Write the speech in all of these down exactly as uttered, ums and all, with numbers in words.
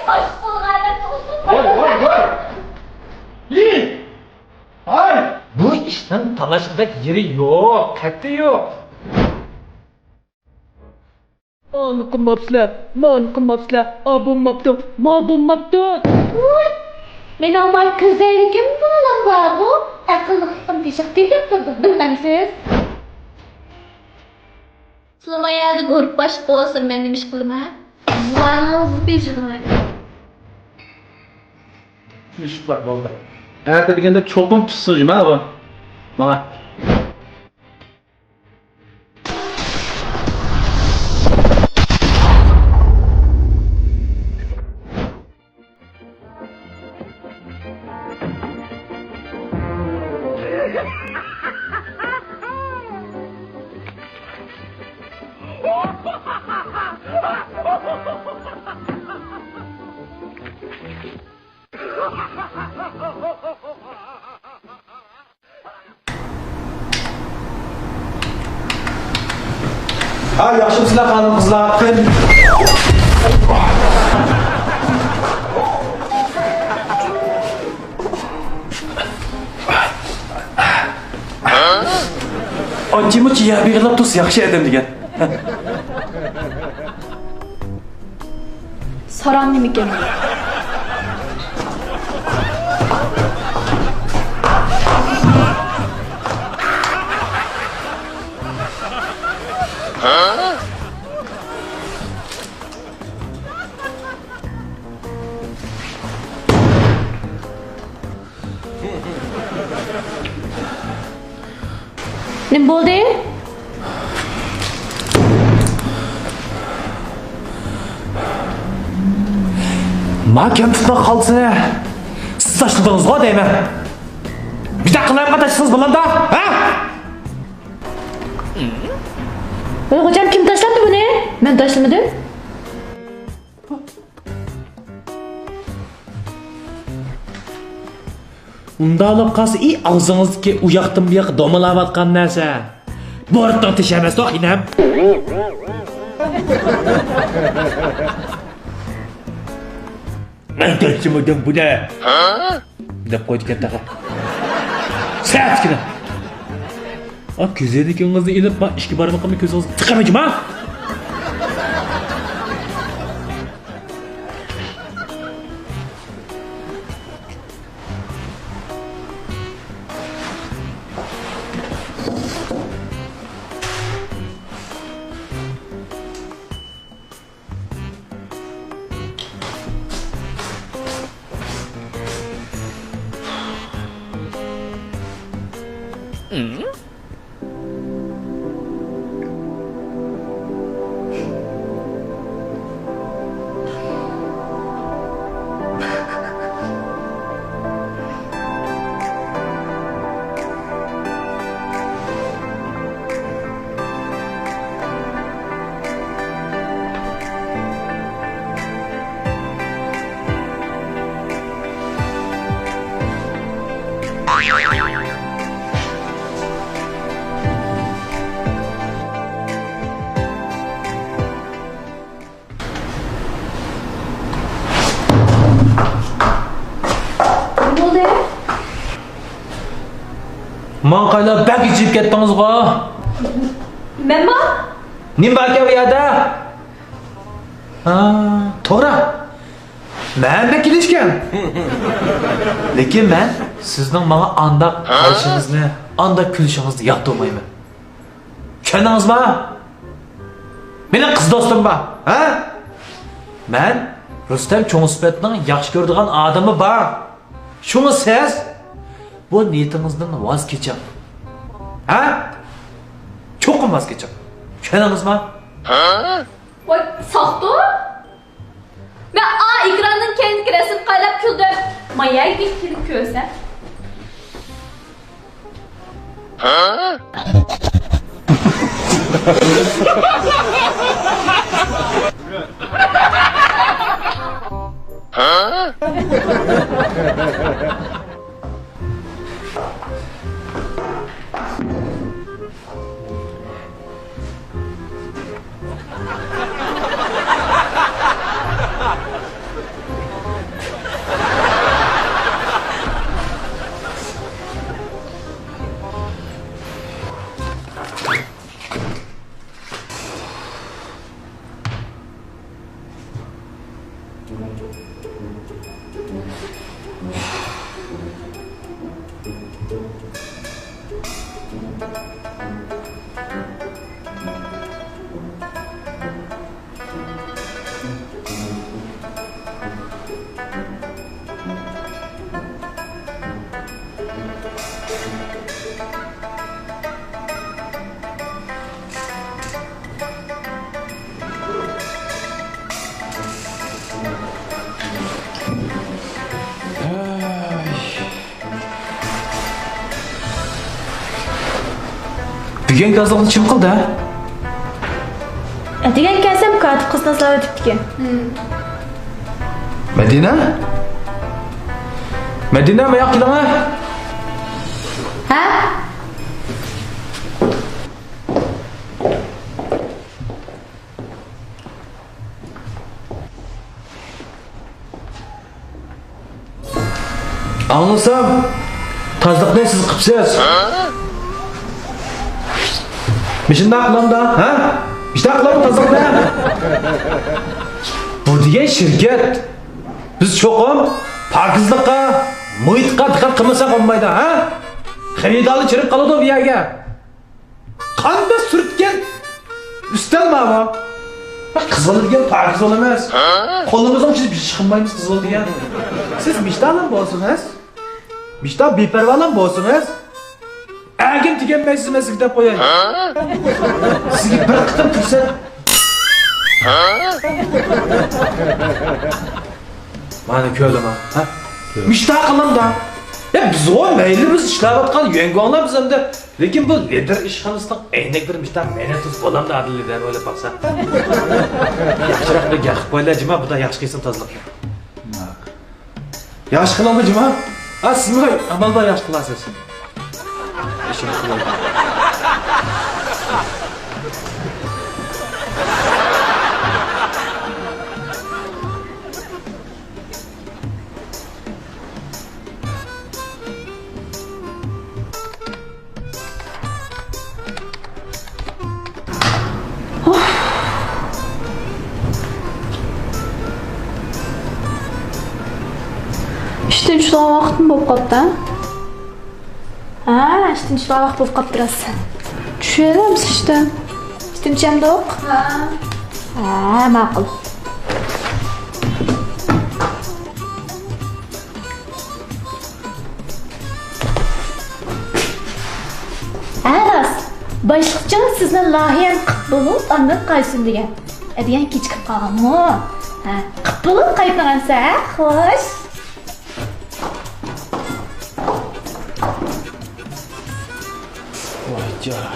ۋاي، ۋاي، ۋاي! ھەي! ھاي! بۇ ئىشنىڭ تالاشقۇدەك يېرى يوق، قەتئىي يوق. مانا قىلماپسىلەر، مانا قىلماپسىلەر، ئا بولماپتۇ، ما بولماپتۇ. ۋاي! مېنىڭ بار كۆزەيلىكىم بالام بارغۇ، ئەقىللىقلىقىم تېشىغا تېگىپ تۇرىدۇ، بىلمەمسىز؟ سىلىمۇ يەردە گۇرۇپپا باشلىقى بولسا مەن نېمە ئىش قىلىمەن؟ ۋاڭ بېجىرىمەن. ئىشلار بولدى. ئەتە دېگەندە چوقۇم پىشسۇن جۇما بۇ. ماڭا. ھە، ياخشىمۇسىلەر خانىم قىزلار؟ ئانچە-مۇنچە يەر بېغىرلاپ تۇرسا ياخشى ئادەم دېگەن. ساراڭ نېمىكەن؟ نېمە بولدى؟ ما كەمپۈتنىڭ خالتىسىنى سىز تاشلىدىڭىزغۇ دەيمەن. بىدە قىلايمىقان تاشلىسىڭىز بولامدا، ھە؟ ۋاي خوجام، كىم تاشلاپتۇ بۇنى؟ مەن تاشلىمىدىم. ئۇنداق بولۇپ قالسا، ئى، ئاغزىڭىزدىكى ئۇ ياقتىن بۇ ياققا دومىلاۋاتقان نەرسە بۇرۇتنىڭ تېشى ئەمەستۇ، ئىنەم. مەن تاشلىمىدىم بۇنى دەپ قويدىكەن تېخى. سەتكىنە. ئا، كۆزىدىكىڭىزنى ئېلىپ، ما ئىككى بارمىقىمنى كۆزىڭىزگە تىقىمەن جۇما. نېمە بولدى؟ ماڭقايلار، بەك ئېچىپ كەتتىڭىزغۇ. مەنمۇ؟ نېمە باركەن ئۇ يەردە؟ ھا، توغرا. مەن بەك كېلىشكەن. لېكىن مەن سىزنىڭ ماڭا ئانداق قارىشىڭىزنى، ئانداق كۈلۈشىڭىزنى ياقتۇرمايمەن. چۈشەندىڭىزما؟ مېنىڭ قىز دوستۇم بار، ھە؟ مەن رۇستەم چوڭ سۈپەتنىڭ ياخشى كۆرىدىغان ئادىمى بار. شۇڭا سىز بۇ نىيىتىڭىزدىن ۋاز كېچىڭ. ھە؟ چوقۇم ۋاز كېچىڭ. چۈشەندىڭىزما؟ ۋاي، ساختۇ! مەن ئا ئېكراندىن كەينىدىكى رەسىمگە قاراپ كۈلدۈم. مايەگە كېلىپ كۆرسە. يۈەن تازىلىقنى چىڭ قىلدى ھە؟ ئەتىگەن كەلسەم كاتىپ قىز تازىلاۋېتىپتىكەن. مەدىنە؟ مەدىنە، ماياق كېلىڭە. ھە؟ ئاڭلىسام، تازىلىقنى سىز قىپسىز. مۇشۇنداق قىلامدا، ھە؟ مۇشۇنداق قىلام تازىلىقنى. بۇ دېگەن شىركەت. بىز چوقۇم پاكىزلىققا، مۇھىتقا دىققەت قىلمىساق بولمايدۇ، ھە؟ خېرىدارلار چىرىپ قالىدۇ بۇ يەرگە. قانداق سۈرتكەن ئۈستەل ماۋۇ؟ قىز بالا دېگەن پاكىز بالا ئەمەس. قولىمىزنىڭ ئۇچىدا بىر ئىش قىلمايمىز قىز بالا دېگەن. سىز مىشتالام بولسىڭىز، مىشتا بىپەرۋالام بولسىڭىز، ئەگىم تېگەنمەيسىز، مەن سىزگە دەپ قوياي. سىزگە بىر قېتىم كۆرسەت. مانا كۆردۈڭمۇ؟ ھە؟ مىشتا قىلامدا. يا بىزغۇ مەيلى بىز ئىشلەۋاتقان يۈەنگۇاڭلار بىز ئەمدى. لېكىن بۇ لىدىر ئىشخانىسىنىڭ ئەينەكلىرى مىشتا مەنە تۇز بولامدا ئادىل لىدەر ئويلاپ باقسا. ياخشىراق بىر گەپ قىلىپ قويلا جىما، بۇدا ياخشى قىلسۇن تازىلىقنى. ياخشى قىلامدا جىما؟ ھا سىزمۇ ئامال بار ياخشى قىلارسىز. ئىشىڭىز قىلىڭ. ئىشتىن چۈشىدىغان ۋاقىتمۇ بولۇپ قاپتۇ ھە؟ ھە، ئىشتىن چۈشىدىغان ۋاقىت بولۇپ قاپتۇ راست. چۈشۈۋېرىمىز ئىشتىن. ئىشتىن چۈشەمدۇق؟ ھە. ھە، ماقۇل. ھە راست، باشلىقچىڭىز سىزنى لايىھەنى قىپ بولۇپ ئاندىن قايسۇن دېگەن. ئە دېگەن كېچىكىپ قالغانمۇ؟ ھە، قىپ بولۇپ قايتىڭ ئەمسە ھە، خوش. ۋاي جان.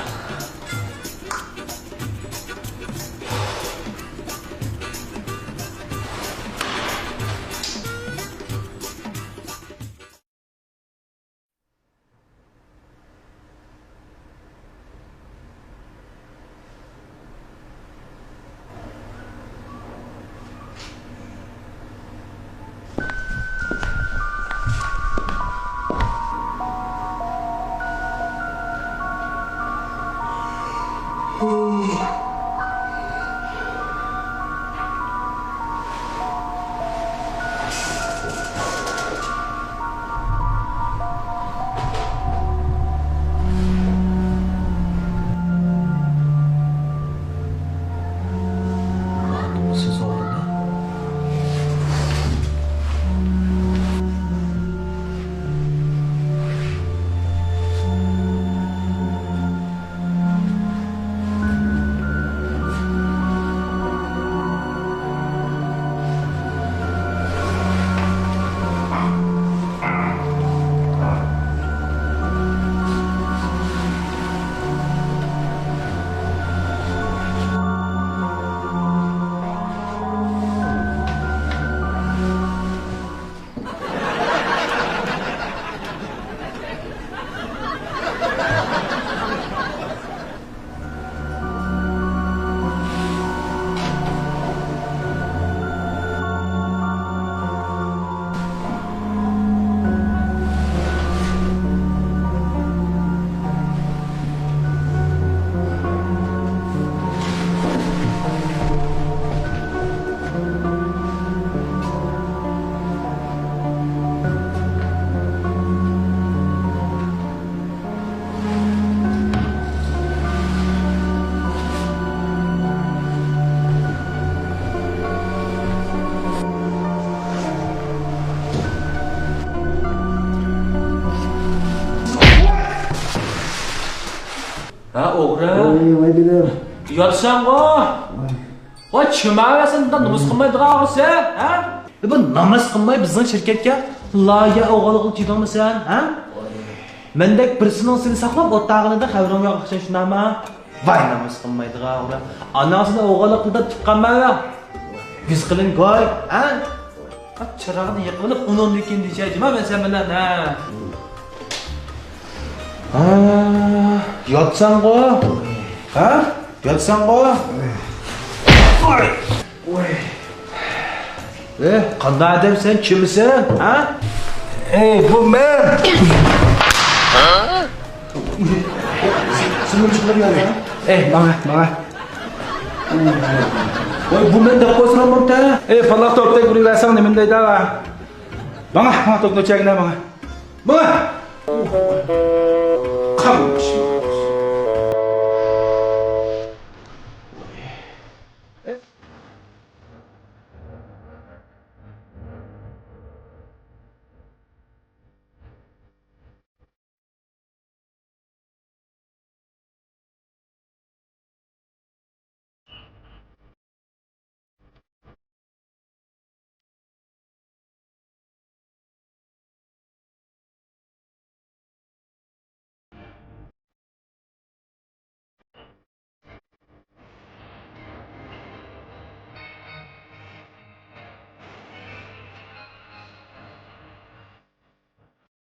ھە، ئوغرى. ۋاي، ۋاي، دېدىم. ياتساڭغۇ. ۋاي. ۋاي، چۈمەۋەرسەن، بۇنداق نومۇس قىلمايدىغان ئوغرى سەن، ھە؟ بۇ ناماز قىلماي بىزنىڭ شىركەتكە لايىھە ئوغرىلىقىغا كىردىڭمۇ سەن، ھە؟ مەندەك بىرسىنىڭ سېنى ساقلاپ ئولتۇرغىنىدا خەۋىرىڭ يوق ئوخشاش، شۇنداقمۇ؟ ۋاي، نامۇس قىلمايدىغان ئوغرى. ئاناڭ سېنى ئوغرىلىق قىلدى دەپ تۇتقانمەن. يۈز قىلىن گوي، ھە؟ چىراغنى يېقىۋېلىپ، ئۇنىڭدىن كېيىن دېيىشەي جۇما مەن سەن بىلەن، ھە. ھە، ياتساڭغۇ؟ ھە؟ ياتساڭغۇ؟ ۋاي. ۋاي. ئە، قانداق ئادەمسەن، كىمسەن، ھە؟ ئەي، بۇ مەن! سىڭلىم چىقىپ يۈرمە. ئەي، ماڭا، ماڭا. ۋاي، بۇ مەن دەپ قويسىلا بولدى. ئەي، پالاق توپتەك ئۇرۇۋەرسەڭ نېمىنى دەيدۇ؟ ماڭا، ماڭا، توپنى چەكنە، ماڭا. ماڭا! قاملىشىم